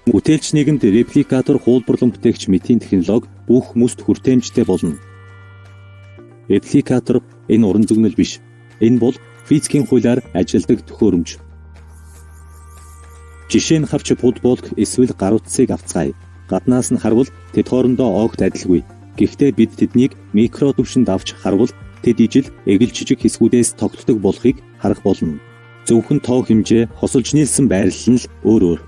Бүтээлч нийгэмд репликатор хуулбарлан бүтээгч мэтийн технологи бүх хүмүүст хүртээмжтэй болно. Репликатор энэ уран зөгнөл биш. Энэ бол физикийн хуулиар ажилладаг төхөөрөмж. Жишээ нь хавч футболк эсвэл гар утсыг авцгаая. Гаднаас нь харвал тэд хоорондоо огт адилгүй. Гэхдээ бид тэднийг микро түвшинд авч харвал тэд ижил эгэл жижиг хэсгүүдээс тогтдог болохыг харах болно. Зөвхөн тоо хэмжээ хосолж нийлсэн байрлал нь л өөр өөр.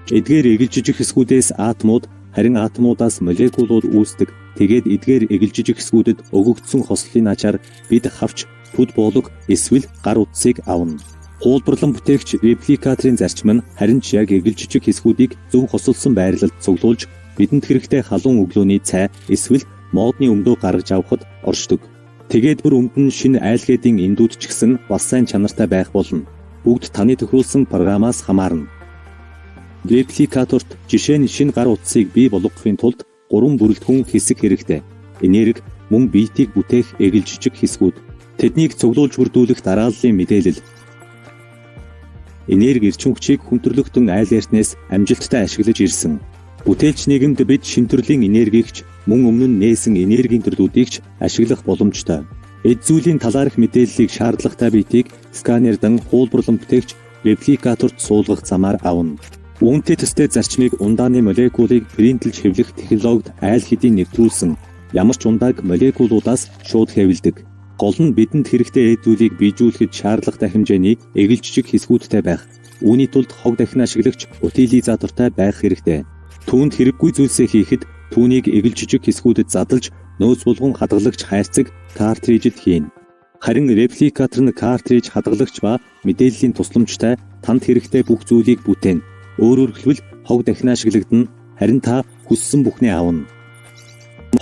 Эдгээр эгэл жижиг хэсгүүдээс атомууд, харин атомуудаас молекулууд үүсдэг. Тэгээд эдгээр эгэл жижиг хэсгүүдэд өгөгдсөн хослолын ачаар бид хавч, пүд боолог эсвэл гар утсыг авна. Хуулбарлан бүтээгч репликаторын зарчим нь харин ч яг эгэл жижиг хэсгүүдийг зөв хосолсон байрлалд цуглуулж бидэнд хэрэгтэй халуун өглөөний цай эсвэл модны өмдөө гаргаж авахад оршдог. Тэгээд бүр өмд нь шинэ айлгээдийн эндүүд ч гэсэн бас сайн чанартай байх болно. Бүгд таны тохируулсан програмаас хамаарна. Репликаторт жишээ нь шинэ гар утсыг бий болгохын тулд 3 бүрэлдэхүүн хэсэг хэрэгтэй. Энерги мөн биетийг бүтээх эгэл жижиг хэсгүүд. Тэднийг цуглуулж бүрдүүлэх дарааллын мэдээлэл. Энерги эрчим хүчийг хүн төрөлхтөн айл эртнээс амжилттай ашиглаж ирсэн. Бүтээлч нийгэмд бид шин төрлийн энергийг ч мөн өмнө нь нээсэн энергийн төрлүүдийг ч ашиглах боломжтой. Эд зүйлийн талаарх мэдээллийг шаардлагатай биетийг сканердан хуулбарлан бүтээгч репликаторт суулгах замаар авна. Үүнтэй төстэй зарчмыг ундааны молекулыг принтлж хэвлэх технологид айл хэдийн нэвтрүүлсэн. Ямар ч ундааг молекулуудаас шууд хэвлэдэг. Гол нь бидэнд хэрэгтэй эд зүйлийг биежүүлэхэд шаардлагатай хэмжээний эгэл жижиг хэсгүүдтэй байх. Үүний тулд хог дахин ашиглагч утилизатортай байх хэрэгтэй. Түүнд хэрэггүй зүйлсээ хийхэд түүнийг эгэл жижиг хэсгүүдэд задалж нөөц булган хадгалагч хайрцаг картрижид хийнэ. Харин репликатор нь картриж хадгалагч ба мэдээллийн тусламжтай танд хэрэгтэй бүх зүйлийг бүтээнэ. Өөрөөр хэлбэл хог дахин ашиглагдана, харин та хүссэн бүхнээ авна.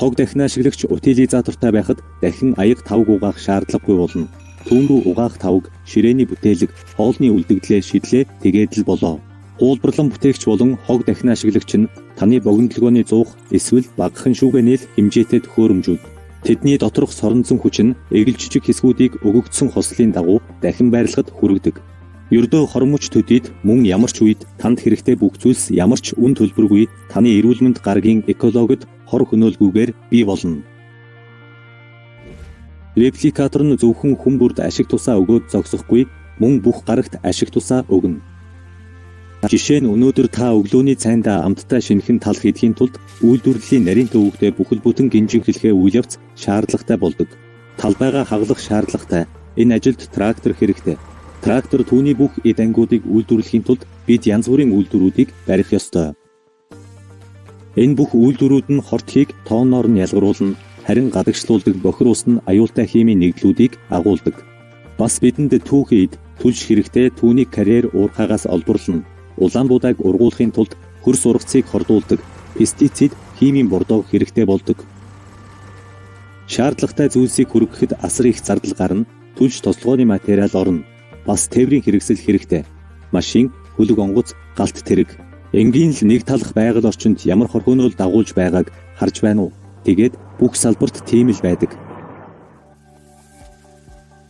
Хог дахин ашиглагч утилизатортай байхад дахин аяга тавг угаах шаардлагагүй болно. Түүн рүү угаах тавг, ширээний бүтээлэг, хоолны үлдэгдлээ шидлээ тэгээд л болоо. Хуулбарлан бүтээгч болон хог дахин ашиглагч нь таны богинолгооны зуух эсвэл багахан шүүгэнэл хэмжээтэй төхөөрөмжүүд. Тэдний доторх соронзон хүч нь эгэл жижиг хэсгүүдийг өгөгдсөн хослолын дагуу дахин байрлахад хүргэдэг. Ердөө хормоч төдийд мөн ямар ч үед танд хэрэгтэй бүх зүйлс ямар ч үн төлбөргүй таны эрүүл мэнд гарагийн экологид хор хөнөөлгүйгээр бий болно. Репликатор нь зөвхөн хүн бүрд ашиг тусаа өгөөд зогсохгүй, мөн бүх гарагт ашиг тусаа өгнө. Жишээ нь өнөөдөр та өглөөний цайндаа амттай шинэхэн талх идэхийн тулд үйлдвэрлэлийн нарийн төвөгтэй бүхэл бүтэн гинжинхлэхээ үйл явц шаардлагатай болдог. Талбайгаа хаглах шаардлагатай. Энэ ажилд трактор хэрэгтэй. Трактор түүний бүх эд ангиудыг үйлдвэрлэхийн тулд бид янз бүрийн үйлдвэрүүдийг барих ёстой. Энэ бүх үйлдвэрүүд нь хортхийг тооноор нь ялгаруулна, харин гадагшлуулдаг бохир ус нь аюултай химийн нэгдлүүдийг агуулдаг. Бас бидэнд түүхий эд түлш хэрэгтэй, түүнийг карьер уурхаагаас олборлоно. Улаан будааг ургуулахын тулд хөрс ургацыг хордуулдаг, пестицид, химийн бордоо хэрэгтэй болдог. Шаардлагатай зүйлсийг хүргэхэд асар их зардал гарна, түлш тослогооны материал орно. Бас тээврийн хэрэгсэл хэрэгтэй. Машин, хөлөг онгоц, галт тэрэг. Энгийн л нэг талх байгаль орчинд ямар хорхоонол дагуулж байгааг харж байна уу? Тэгээд бүх салбарт тийм л байдаг.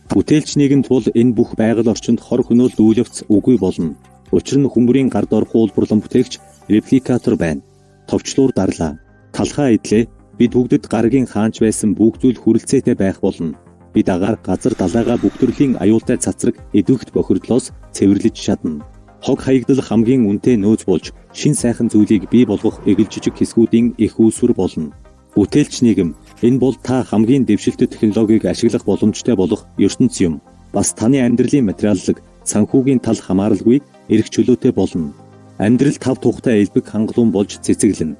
Бүтээлч нийгэмд бол энэ бүх байгаль орчинд хор хөнөөлт үйл явц үгүй болно. Учир нь хүмүүрийн гар дор хуулбарлан бүтээгч репликатор байна. Товчлуур дарлаа. Талхаа идлээ. Бид бүгдэд гарагийн хаанч байсан бүх зүйл хүрэлцээтэй байх болно. Бид агаар газар далайгаа бүх төрлийн аюултай цацраг идэвхт бохирдлоос цэвэрлэж чадна. Хог хаягдал хамгийн үнэтэй нөөц болж шин сайхан зүйлийг бий болгох эгэл жижиг хэсгүүдийн их үүсвэр болно. Бүтээлч нийгэм энэ бол та хамгийн дэвшилтэт технологиг ашиглах боломжтой болох ертөнц юм. Бас таны амьдралын материаллаг санхүүгийн тал хамааралгүй эрх чөлөөтэй болно. Амьдрал тав тухтай элбэг хангалуун болж цэцэглэнэ.